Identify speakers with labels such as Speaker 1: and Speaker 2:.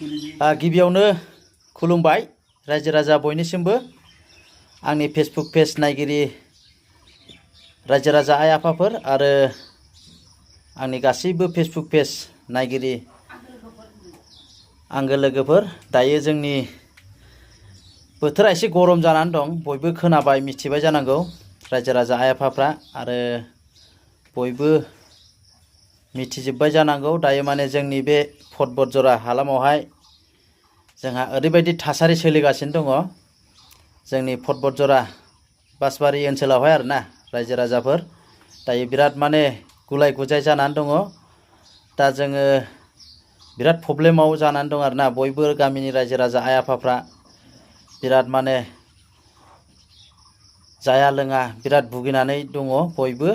Speaker 1: गिबियावनो खुलुमबाय रायजो राजा बयनिसिमबो आंनि फेसबुक पेज नायगिरि रायजो राजा आइ आफाफोर आरो आंनि गासैबो फेसबुक पेज नायगिरि आंगो लोगोफोर। दायो जोंनि बोथोरा एसे गरम जानानै दं, बयबो खोनाबाय मिथिबाय जानांगौ रायजो राजा आइ आफाफ्रा आरो बयबो मिथिजोब्बाय जानांगौ। दायो माने जोंनि बे फटबरजरा हालामावहाय जोंहा ओरैबायदि थासारि सोलिगासिनो दङ जोंनि फटबरजरा बासबारि ओनसोलावहाय आरोना रायजो राजाफोर। दायो बिराद माने गुलाय गुजाय जानानै दङ। दा जोङो बिराद प्रब्लेमाव जानानै दं आरोना बयबो गामिनि रायजो राजा आइ आफाफ्रा बिराद माने जाया लोङा बिराद भुगिनानै दङ बयबो।